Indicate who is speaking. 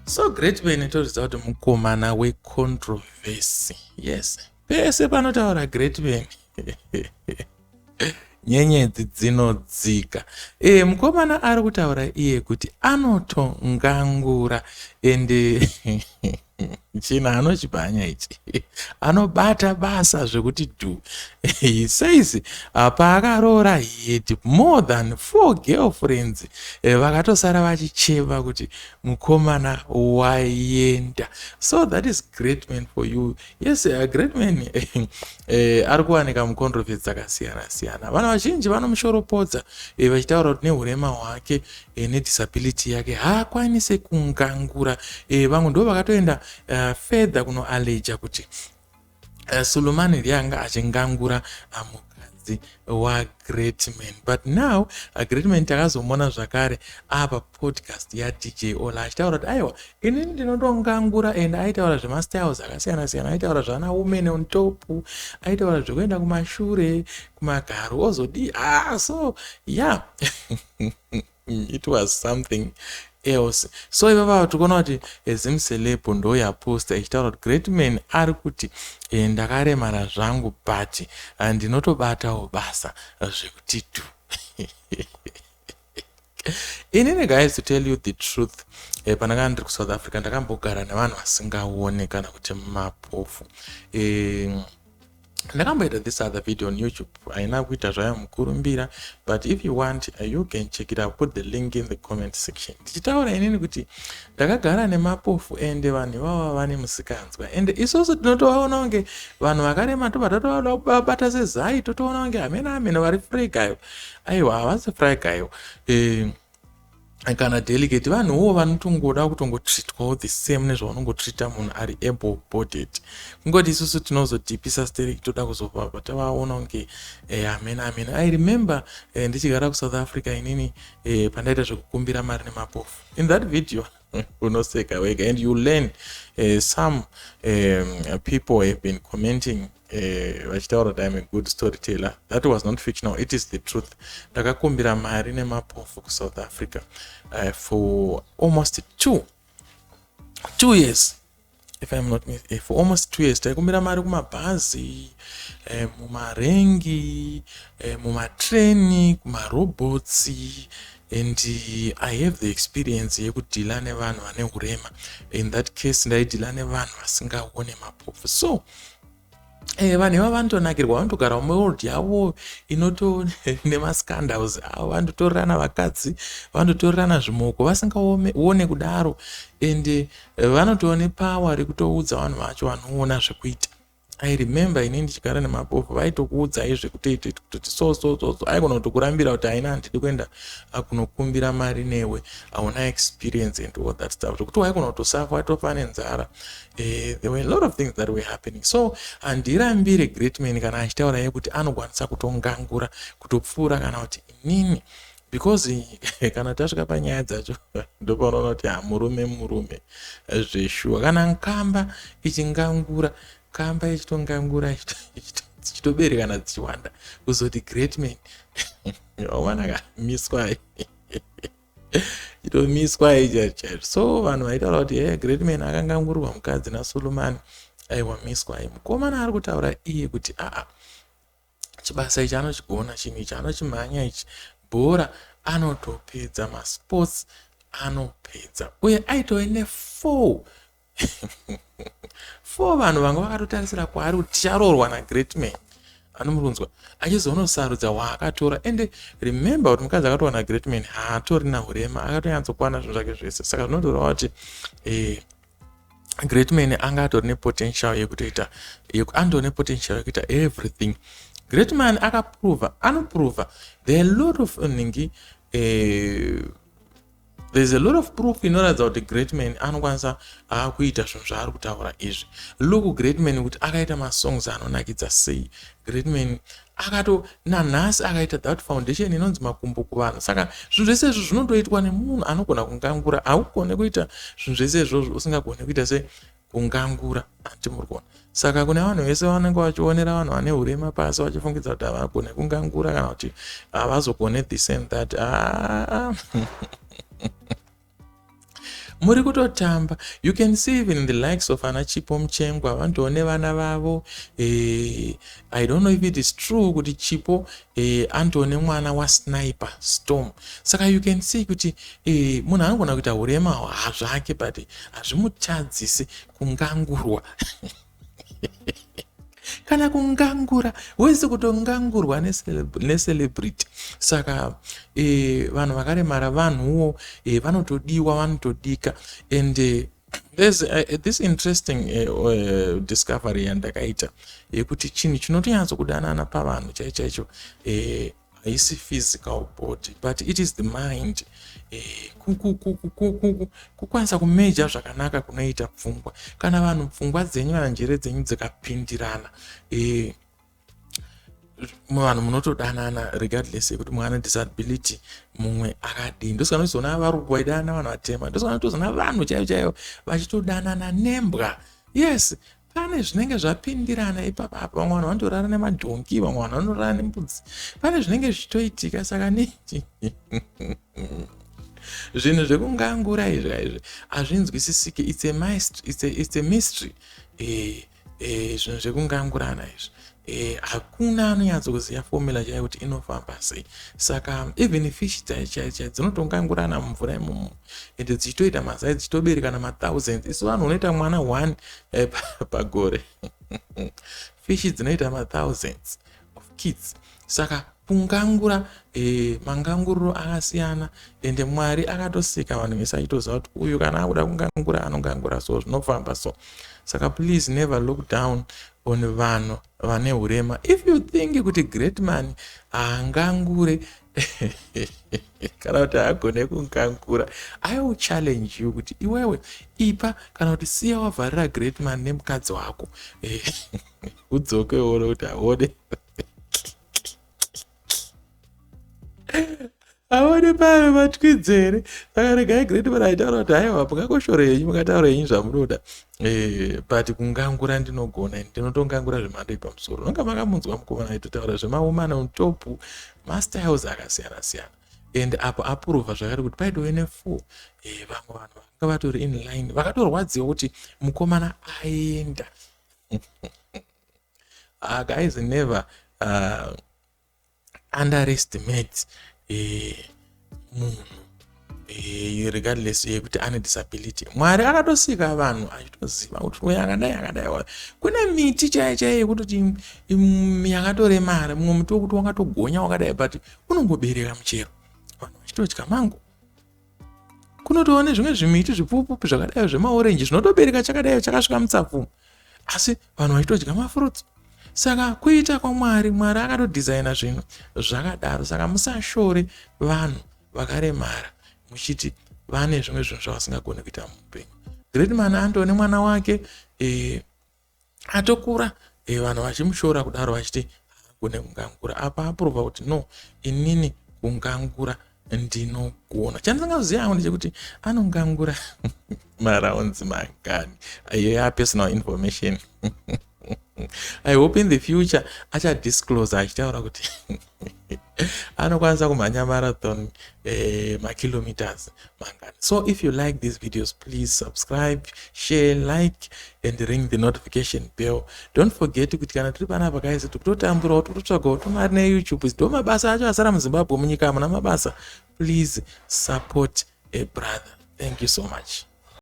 Speaker 1: So Great Man toziva kuti mukomana wecontroversy. Yes, pese panotaura Great Man nyenyedzi dzinodzika. Mukomana ari kutaura iye kuti anotongangura, ende china anochibhanya ichi, anobata basa zvekuti dhu. He says paakaroora he had more than 4 girlfriends, vakatosara vachichema kuti mukomana waenda. So that is Great Man for you. Yes, a Great Man ari kuwanika mucontroversy dzakasiyana siyana. Vanhu vazhinji vanomushoropodza vachitaura kuti nehurema hwake, nedisability yake, haakwanise kungangura. Vamwe ndo vakatoenda further kunoalleger kuti Sulumani ndiye anga achingangura mukadzi waGreat Man. But now Great Man takazomona zvakare apa podcast yaDJ Ola achitaura kuti aiwa, inini ndinotongangura, and aitaura zvemastyles akasiyana siyana, aitaura zvana women on top, aitaura zvekuenda kumashure kumagaro ozodii. Ah, so yeah, it was something else. So ivava tikuona kuti Zimceleb ndo yaposta ichitaura kuti Great Man ari kuti ndakaremara zvangu, but ndinotobatawo basa zvekuti tu. Inini guys, to tell you the truth, pandanga ndiri kuSouth Africa ndakambogara nevanhu vasingaone kana kuti mapofu. Ndakamboita this other video on YouTube, haina kuita zvayo mukurumbira, but if you want, you can check it out. Put the link in the comment section. Tichitaura inini kuti ndakagara nemapofu, ende vanhu ivava vane musikanzwa, ende isusu tinotovaona kunge vanhu vakarema, tobva tatovabata sezai, totoona kunge hamene hamene vari fragile. Aiwa, havasi fragile kana delicate. Vanhuwo vanotongoda kutongotreatwawo the same nezvaunongotreata munhu ari able bodied. Kungoti isusu tinozodhipisa stereki, toda kuzobva tavaona kunge hamene hamene. I remember ndichigara kuSouth Africa inini, pandaita zvekukumbira mari nemapofu. In that video unoseka wega and you learn. Some people have been commenting vachitaura kuti I'm a good storyteller. That was not fictional, it is the truth. Ndakakumbira mari nemapofu kuSouth Africa for almost 2 years, if I'm not, for almost 2 years. Taikumbira mari kumabhazi, mumarengi, mumatreni, kumarobotsi, and I have the experience yekudeala nevanhu vane urema. In that case ndaideala nevanhu vasingaone, mapofu. So vanhu ivava vanotonakirwa, vanotogara muworld yavo inoto nemascandals avo, vanototorerana vakadzi, vanototorerana zvimoko vasingaone kudaro, and vanotoone power rekutoudza vanhu vacho vanoona zvekuita. I remember ini ndichigara nemapofu, vaitokuudzai zvekutoita kutoti so so so so. Aigona kutokurambira kuti haina, handidi kuenda kunokumbira mari newe, hauna experience and all that stuff, zvekuti waigona kutosafa, waitofa nenzara. There were a lot of things that were happening. So handirambire Great Man kana achitaura iye kuti anokwanisa kutongangura kutopfuura kana kuti inini, because kana tasvika panyaya dzacho ndopaunoona kuti hamurume murume zveshuwa. Kana nkamba ichingangura, kamba ichitongangura, dzichitoberekana dzichiwanda, kuzoti Great Man, waona miswai, chitomiswai chaizvo chaizvo. So vanhu vaitaura kuti he, Great Man akangangurwa mukadzi naSulumani, aiwa, miswai. Mukomana ari kutaura iye kuti aa, chibasa ichi anochigona, chinhu ichi anochimhanya ichi, bhora anotopedza, masports anopedza, uye aitove nefour four vanhu vanga vakatotarisira kwaari kuti ticharoorwa naGreat Man. Anomurunzwa achizonosarudza waakatora. Ende remember kuti mukadzi akatorwa naGreat Man haatorina urema, akatonyatsokwana zvinhu zvake zvese. Saka zvinotoreva kuti Great Man anga atori nepotential yekutoita, andori nepotential yekuita everything. Great Man akaprova, anoprova. There are lot of ningi, there's a lot of proof inoratidza kuti Great Man anokwanisa kuita zvinhu zvaari kutaura izvi. Look, Great Man kuti akaita masongs anonakidza sei. Great Man akato nanhasi akaita that foundation inonzi Makumbo Kuvanhu. Saka zvinhu zvese izvo zvinotoitwa nemunhu anogona kungangura. Haugone kuita zvinhu zvese izvozvo usingagone kuita se kungangura, anti muri kuona? Saka kune vanhu vese vanenge vachionera vanhu vane urema pasi, vachifungidza kuti havagone kungangura kana kuti havazogone this and that, ah. Muri kutotamba. You can see even the likes of ana Chipo Muchengwa vanotoo vana vavo. I don't know if it is true kuti Chipo anotoo nemwana waSniper Storm. Saka you can see kuti munhu anogona kuita urema hazvake, but hazvimutadzisi kungangurwa kana kungangura wese, kutongangurwa necelebrity. Saka vanhu vakaremara vanhuwo, vanotodiwa, vanotodika. And there's this interesting discovery yandakaita yekuti chinhu chinotonyatsokudanana pavanhu chaicho chaicho haisi physical body, but it is the mind. Kukwanisa kumeja zvakanaka kunoita pfungwa. Kana vanhu pfungwa dzenyu kana njere dzenyu dzikapindirana, vanhu munotodanana regardless yekuti mumwe ane disability, mumwe akadii. Ndosaka nozoona varungu vaidanana vanhu vatema, ndosaka notozoona vanhu chaivo chaivo vachitodanana nembwa. Yes, pane zvinenge zvapindirana ipapapa. Vamwe vanhu vanotorara nemadhongi, vamwe vanhu vanorara nembudzi. Pane zvinenge zvichitoitika. Saka nechi zvinhu zvekungangura izvi izvi hazvinzwisisiki. It's a mystery. Zvinhu zvekungangurana izvi, hakuna anonyatsokuziva formula chaiyo kuti inofamba sei. Saka even fish chaichai dzinotongangurana mumvura imomo, ende dzichitoita mazai, dzichitoberekana mathousands. Isu vanhu unoita mwana one pagore, fish dzinoita mathousands of kids. Saka kungangura, manganguriro akasiyana, ende Mwari akatosika vanhu vese achitoziva kuti uyu kana akuda kungangura anongangura, so zvinofamba. So saka please never look down on vanhu vane urema. If you think kuti Great Man haangangure kana kuti haagone kungangura, I will challenge you kuti iwewe ipa kana kuti siya wavharira Great Man nemukadzi wako, udzoke uone kuti aone aone pano matwidzi here. Saka regai Great Man aitaura kuti haiwa, mungangoshore henyu, mungataura henyu zvamunoda, but kungangura ndinogona, ndinotongangura zvemhando yepamusoro. Nonga makamunzwa mukomana aitotaura zvemawoman on top, mastyles akasiyana siyana, and apo apuruvha zvakare kuti paitove nefour. Vamwe vanhu vanga vatori in line vakatorwadziwa kuti mukomana aenda. Guys, never underestimate munhu, regardless yekuti ane disability. Mwari akatosika vanhu achitoziva kuti uyu akadai, akadai. Kune miti chaiyo chaiyo yekutoti yakatoremara, mumwe muti wekuti wakatogonya wakadai, but unongobereka muchero, vanhu vachitodya mango. Kunotova nezvimwe zvimiti zvipfupupi zvakadai zvemaorenji zvinotobereka chakadai chakasvika mutsapfumo, asi vanhu vachitodya mafruits. Saka kuita kwaMwari, Mwari akatodhizaina zvinhu zvakadaro. Saka musashore vanhu vakaremara muchiti vane zvimwe zvinhu zvavasingagoni kuita muupenyu. Great Man andone mwana wake, atokura, vanhu vachimushora kudaro vachiti haagone kungangura. Apa apuruvha kuti no, inini kungangura ndinogona. Chandisingazivi hangu ndechekuti anongangura marounds mangani. Iyo yapersonal information. I hope in the future achadisclose achitaura kuti anokwanisa kumhanya marathon, makilometers mangani. So if you like these videos, please subscribe, share, like and ring the notification bell. Don't forget kuti kana tiri panapa, guys, tikutotamburawo, tikutotsvagawo tumari neYouTube. Ndo mabasa acho asara muZimbabwe, munyika hamuna mabasa. Please support a brother. Thank you so much.